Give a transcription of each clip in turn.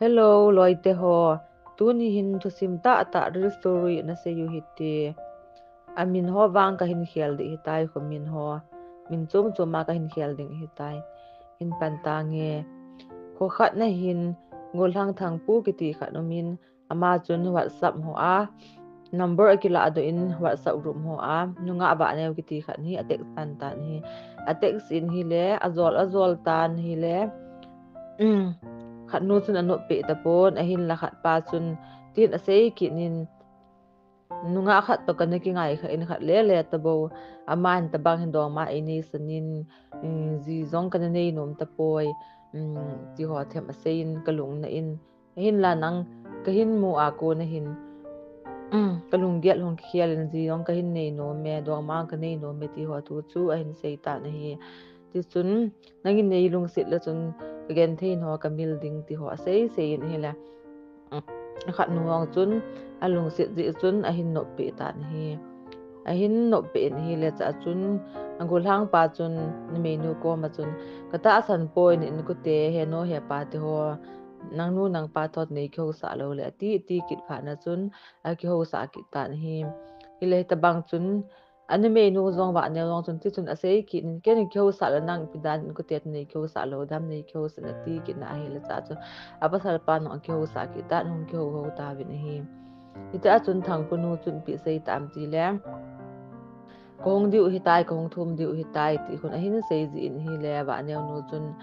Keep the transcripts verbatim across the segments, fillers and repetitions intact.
Hello, loite ho. Tuni hin thusim tahtah real story nasei u hite. Amin ho vang kahin khel ding ahitai, khomin ho. Min chom chom a kahin khel ding ahitai. Hin pan tange. Kho khat na hin Golhang Thangpu kiti khat umin, ama chun WhatsApp ho a number akilah doh in WhatsApp group ho a nungah Vahneo kiti khat hi a text pan tan ahi. A text in ahile, ajol ajol tan ahile, khat nu chun anop peh tapon, ahinla khat pa chun tin asei kit in, nungah khat toh kana kingai kha in khat lele tabou, aman tabang hin dongma einei san in, ji jong kana nei nom tapoi, ti ho them asei in kalung na in, ahinla nang kahin mu a kon ahin, kalunggel hung kikhel in ji jong kahin nei nom e, dongma kanei nom e ti ho thu chu ahin sei tan ahi. Tichun, nangin nei lungset le chun kagenthei in ho kamil ding ti ho asei sei in ahile, khat nu jong chun alungset jeh chun ahin nop peh tan ahi. Ahin nop peh in ahile chua chun, Golhang pa chun numeinu koma chun, katahsan poi, na inkote, henu hepa te ho, nangnu nangpa toh nei kihousah lou le ati, ati kit phat na chun akihousah kit tan ahi. Hile hitabang chun, anumeinu jong Vahneo jong chun tichun asei kit in, keini kihousah le nang ipi dan inkote nei kihousah lou dam, nei kihousah in ati kit na ahile chua chun, apasal pa jong akihousah kit tan, hung kihou hou tauvin ahi. Hitia chun Thangpu nu chun ipi asei tam tile, kahung diu ahitai, kahung thum diu ahitai ti khun ahin sei jin ahile, Vahneo nu chun,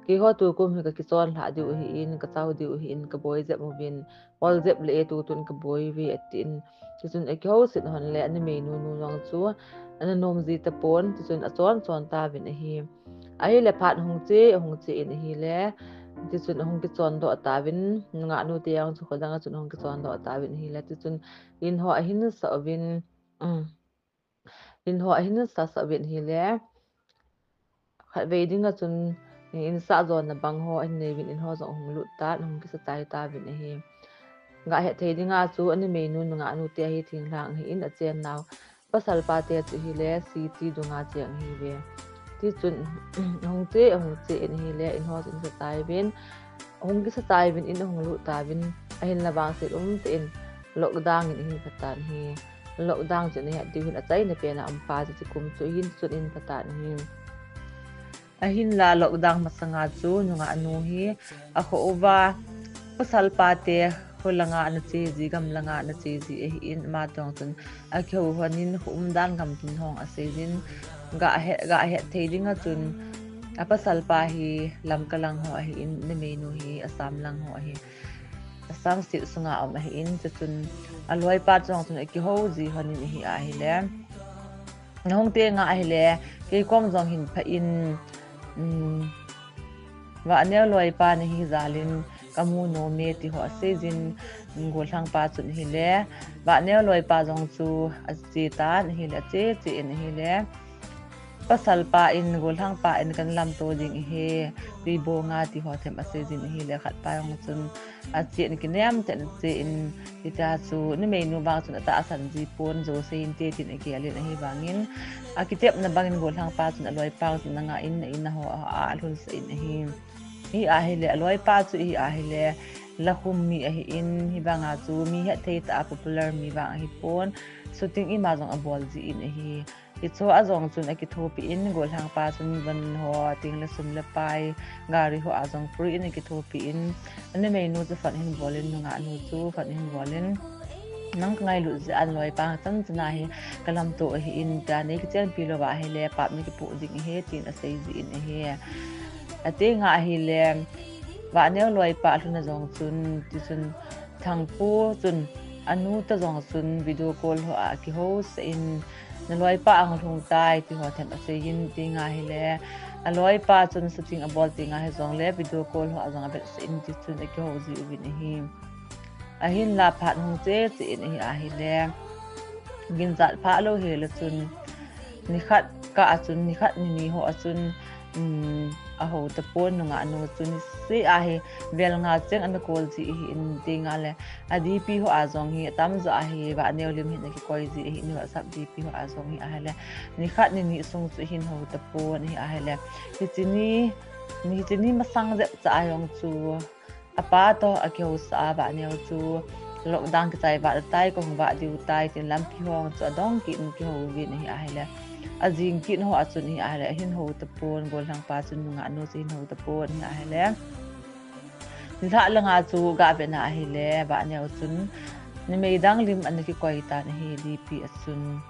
keiho tukum hi kakichon lhah diu ahin, kachau diu ahin, kaboi jep uvin, ol jep le e, tutun kaboi uve atin. Tichun akihouset hon le anumeinu nu jong chu ana nom ji tapon, tichun achon chon tauvin ahi. Ahile phat hung che, ahung che in ahile, tichun ahung kichon doh tauvin, nungah nu te jong chu khodang a chun ahung kichon doh tauvin ahile, tichun in ho ahin sah uvin, in ho ahin sah sah uvin ahile, khatvei dinga chun, insah jona bang ho ahin nei uvin, in ho jong ahung lut tan, ahung kisa chai tauvin ahi. Gah het thei dinga chu anumeinu nungah nu te ahi, thinglhang ahin, achen nau pasal pa te chu ahile, city dunga cheng ahiuve. Tichun, ahung che, ahung che in ahile, in ho chun kisa chai uvin, ahung kisa chai uvin, in ahung lut tauvin, ahinla vangset umtah in lockdown in ahin pha tan ahi. Lockdown chu nahet diu hin achaina pen a um pa chu, chukum chu ahin chun ahin pha tan ahi. Ahinla lockdown masanga chu nungah nu hi akhoh uva, pasal pa te kho langa ana che ji, gam langa ana che ji ahin, ama tong chun akihou hon in, kho umdan gamtin hong asei jin, gah het, gah het thei dinga chun apasal pa hi Lamka lang ho ahin, numeinu hi Assam lang ho ahi. Assam state sunga um ahin, chuchun aloipa chong chun akihou ji hon in ahi ahile, nahung te nga ahile, keikom jong hin pha in, Vahneo loipa nahi jal in kamu nom e ti ho asei jin, Golhang pa chun ahile, Vahneo loipa jong chu ache tan ahile, ache che in ahile, pasal pa in, Golhang pa in kana lamto ding ahi, tui bonga ti ho them asei jin ahile, khat pa jong chun ache in kinem tah in ache in, hitia chu numeinu vang chun atahsan ji pon, jou sei inte tin agel in, ahivangin akitepna bangin Golhang pa chun aloipa chun nanga in, na in ho a alhunsah in ahi. Hi ahile, aloipa chu hi ahile, lakhum mi ahin, hivanga chu mi hetthei tah a popular mi vang ahipon, shooting ima jong abol ji in ahi. Hicho a jong chun akithopi in, Golhang pa chun van ho, ting le sum le pai, gari ho a jong free in akithopi in, anumeinu chu phone ahin bol in, nungah nu chu phone ahin bol in, nang kangailut jeh a naloipa chan chana hi kalamto ahin, tia nei kichenpi louva ahile pap nei kipoh ding ahi, tin asei ji in ahi. Ati nga ahile, Vahneo loipa alhun a jong chun, tichun Thangpu chun anu toh jong chun video call ho a akihousah in, naloipa ahung lhung tai ti ho them asei in, ti nga ahile, aloipa chun shooting abol ti nga hijongle video call ho a jong avetsah in, tichun akihou ji uvin ahi. Ahinla phat hung che che in ahi ahile, ginjat phah lou hile chun, nikhat kah a chun, nikhat nini ho a chun, ahou tapon, nungah nu chun niseh a hi vel nga cheng ana call ji ahin, ti nga le, a DP ho a jong hi atamjo a hi Vahneo lim hin akikoi ji ahin, WhatsApp DP ho a jong hi ahile, nikhat nini sung chu ahin hou tapon ahi ahile, hiche ni, hiche ni masang jep cha a jong chu apa toh akihousah a, Vahneo chu lockdown kichai vat tai, kahung vat diu tai tin lampi ho chu adong kit in kihou uvin ahi ahile, ajing kit ho a chun ahi ahile ahin hou tapon, gollhangpa chun nungah nu chu ahin hou tapon ahi ahile. Nilhah langa chu gah vet na ahile, Vahneo chun numei dang lim ana kikoi tan ahi, D P a chun.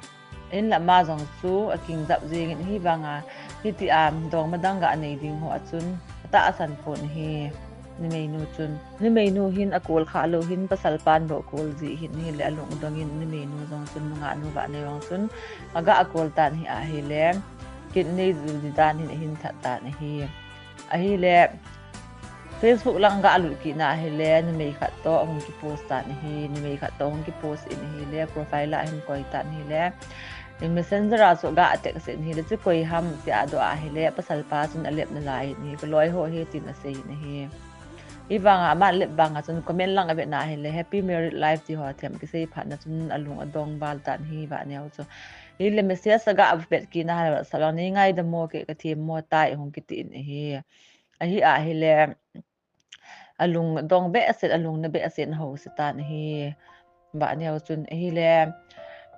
Ahinla ama jong chu akingjap jengin ahivanga, hitia dongma dang gah nei ding ho a chun atahsan pon ahi. Numeinu chun, numeinu hin akol kha lou hin, pasalpan bou akol ji hin ahile alung adongin, numeinu jong chun nungah nu Vahneo jong chun agah akol tan ahi ahile, kin nei ju di dan hin ahin that tan ahi. Ahile, Facebook lang gah lut kit na ahile, numei khat toh ahung kipost tan ahi, numei khat toh ahung kipost in ahile, profile a ahin koi tan ahile, Messenger a chu gah text in ahile, chu koi ham tia adoh ahile, pasalpa chun alep nalai in ahi, kaloi ho ahi tin asei in ahi. Hivanga aman alep vanga chun comment lang avet na ahile, Happy married life ti ho athem kisei phat na chun alung adong val tan ahi Vahneo chu. Hile message agah vet kit na ahile, WhatsApp lang, nei ngaidam mo, kei kathem mo tai, ahung kiti in ahi. Ahi ahile, alung adong behseh, alung na behseh in ahousa tan ahi. Vahneo chun ahile,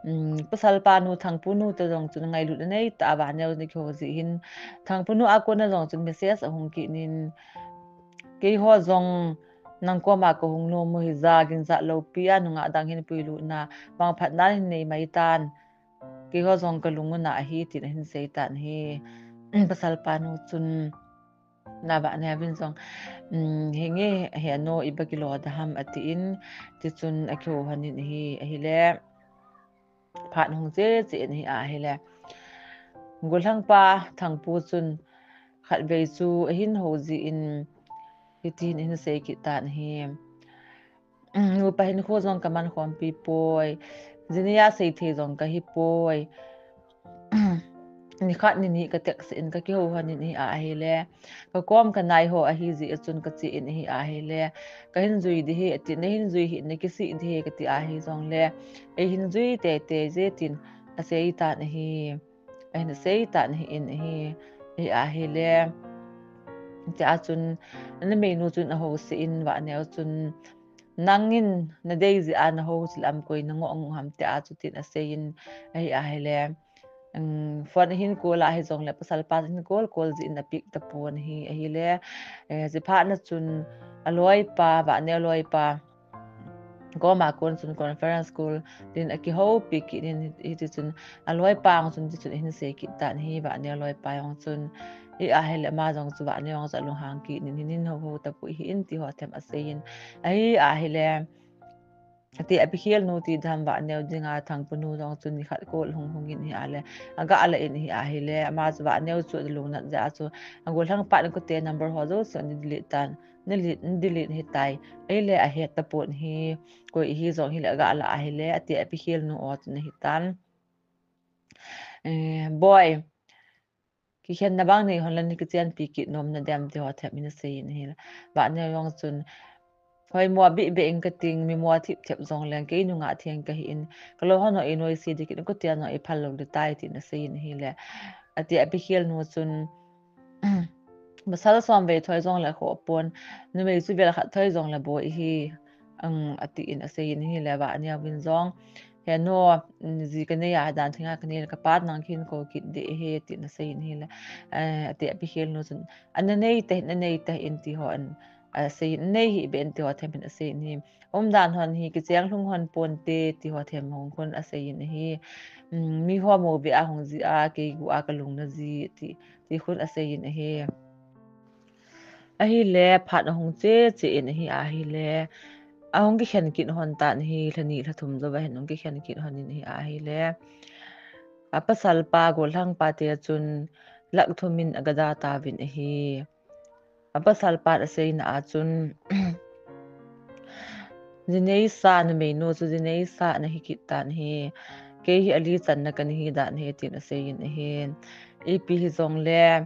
um, pasalpa nu Thangpu nu toh jong chun ngailutna neitah a Vahneo ana kihou ji hin, Thangpu nu a kona jong chun message ahung kit in, keiho jong nang koma kahung nom u hija, ginjat lou pi a nungah dang hin puilut na, vangphatna hin nei mai tan, keiho jong kalung u na ahi tin ahin sei tan ahi. Pasalpa nu chun, na Vahneo vin jong, um, henge henu iba kilo da ham atin, tichun akihou lhonin ahi, ahile, phat hung che che in ahi ahile, gollhangpa Thangpu chun khatvei chu ahin hou ji in, hitin ahin sei kit tan ahi. Nupa hinkho jong kaman khompi poi, jinei a seithei jong kahi poi. Nikhat nini ka text in kakihou lhonin ahi ahile, kakom kanai ho ahi jeh a chun kache in ahi ahile, kahin jui ding ahi ati, nahin jui hih in, nakisih ding ahi kati ahi jongle, eihin jui teitei je tin asei tan ahi. Ahin sei tan ahi in ahi, ahi ahile, tia chun, numeinu chun ahousa in, Vahneo chun, nangin nadei jeh a nahou chu lam, koi nangoh ngoh ham tia chu tin asei in, ahi ahile, um, phone ahin call a hijongle, pasalpa ahin call call ji in apick tapon ahi, ahile, eh, chuphat na chun aloipa, Vahneo loipa koma kon chun conference call din akihoupi kit in, hitichun aloipa jong chun tichun ahin sei kit tan ahi, Vahneo loipa jong chun, ahi ahile ama jong chu Vahneo jong chu alunghang kit in, hin houhou tapoi hih in ti ho athem asei in, ahi ahile, ati apikhel nu ti dam Vahneo dinga Thangpu nu jong chun nikhat call hung hung in ahi ahile, agah la in ahi ahile, ama chu Vahneo chu alungnat jeh a chu, agollhangpa in kote number ho jouse chu ana delete tan, na delete, na delete ahitai, ahile ahet tapon ahi, koi ahi jong hile agah la ahile, ati apikhel nu o chun ahitan. Eh, boi, kikhenna bang nei hon le nakichenpi kit nom nadem ti ho athem in asei in ahile, Vahneo jong chun, hoimo beh beh in kating, mi mo thip thep jongleng, kei nungah theng kahi in, kaloi ho jong einoise ding kit in, kote jong eiphal lou ding tai tin asei in ahile, ati apikhel nu chun, pasal somvei thoi jongle khoh pon, numei chu vel khat thoi jongle boi ahi, ang, atin asei in ahile, Vahneo vin jong, henu, ji kanei a dan thenga kanei le kapa nang kihin kou kit ding ahi tin asei in ahile, eh, ati apikhel nu chun, ana nei tahih in, ana nei tahih in ti ho an, asei in, nei hih beh in ti ho athem in asei in ahi. Umdan hon hi kicheng lhung hon ponte ti ho athem hung khun asei in ahi. Um, miho mo beh a hung ji a, kei guh a kalungna ji ti, ti khun asei in ahi. Ahile phat ahung che che in ahi ahile, ahung kikhen kit hon tan ahi, lhani lhathum jouva hin ahung kikhen kit hon in ahi ahile, apasalpa gollhangpa te chun lakh thum in agada tauvin ahi. Apasalpan aseina a chun, jineisa numeinu chu jineisa nahi kit tan ahi, kei hi ali channa kana hi dan ahi tin asei in ahi. Ipi hijongle,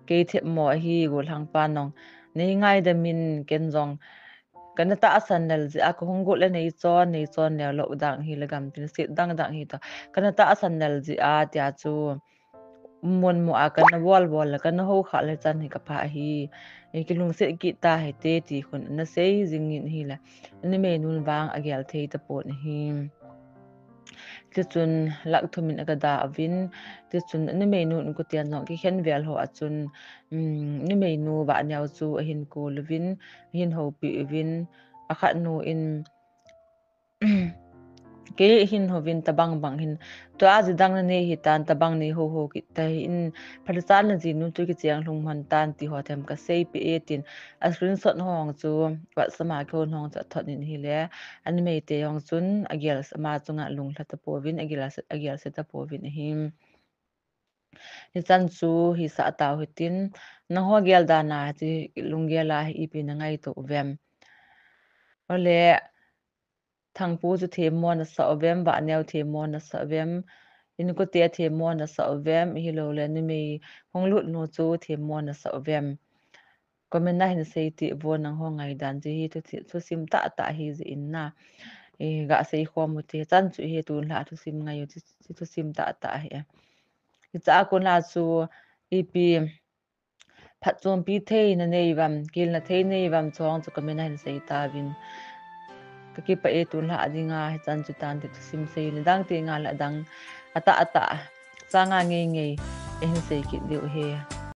kei themmo ahi, gollhangpa nong nei ngaidam in, ken jong kana tahsan lel jeh a kahung got le neichon, neichon neo lou dang hile gam tin set dang dang hita, kana tahsan lel jeh a tia chu Monmo a kana bol bol le kana ho kha le chan hi ka pha hi. Kilungset kit tahite ti khun ana sei jingin ahile, numei nun vang agel thei tapon ahi. Tichun lakh thum in aga da uvin, tichun numei nun kutian jong kikhen vel ho a chun, numei nu Vahneo chu ahin kou uvin, ahin houpi uvin, akhat nu in, kei hin houvin tabang bang hin, tua ji dang nanei hitan, tabang nei ho ho kit tahih in, phatechan na jinu chu kicheng lhung man tan ti ho them kaseipeh e tin, a screenshot hong chu WhatsApp a kihon hong chu athot in ahile, anumeite jong chun agel, ama chunga lunglha tapouvin, agel, agelse tapouvin ahi. Hichan chu hisah tau hitin, nangho gel dan a hiche lunggel a hi ipi nangaito uvem? Ole, Thangpu chu themmo nasah uvem, Vahneo themmo nasah uvem, inkote themmo nasah uvem, ahiloule numei hung lut nu chu themmo nasah uvem? Comment a hin seiteh vo, nangho ngaidan chu hi thusim tahtah ahi jeh in na. Gasei khom ute, chan chu hi tunlha thusim ngai u, thusim tahtah ahi. Hiche a kon a chu ipi phatchompi thei nanei uvam, kilna thei nei uvam, chong chu comment a hin sei tauvin. Kakipah e, tunlha dinga hichan chu tante thusim sei, nidang tengle adang atahtah changa ngei ngei eihin sei kit diu ahi.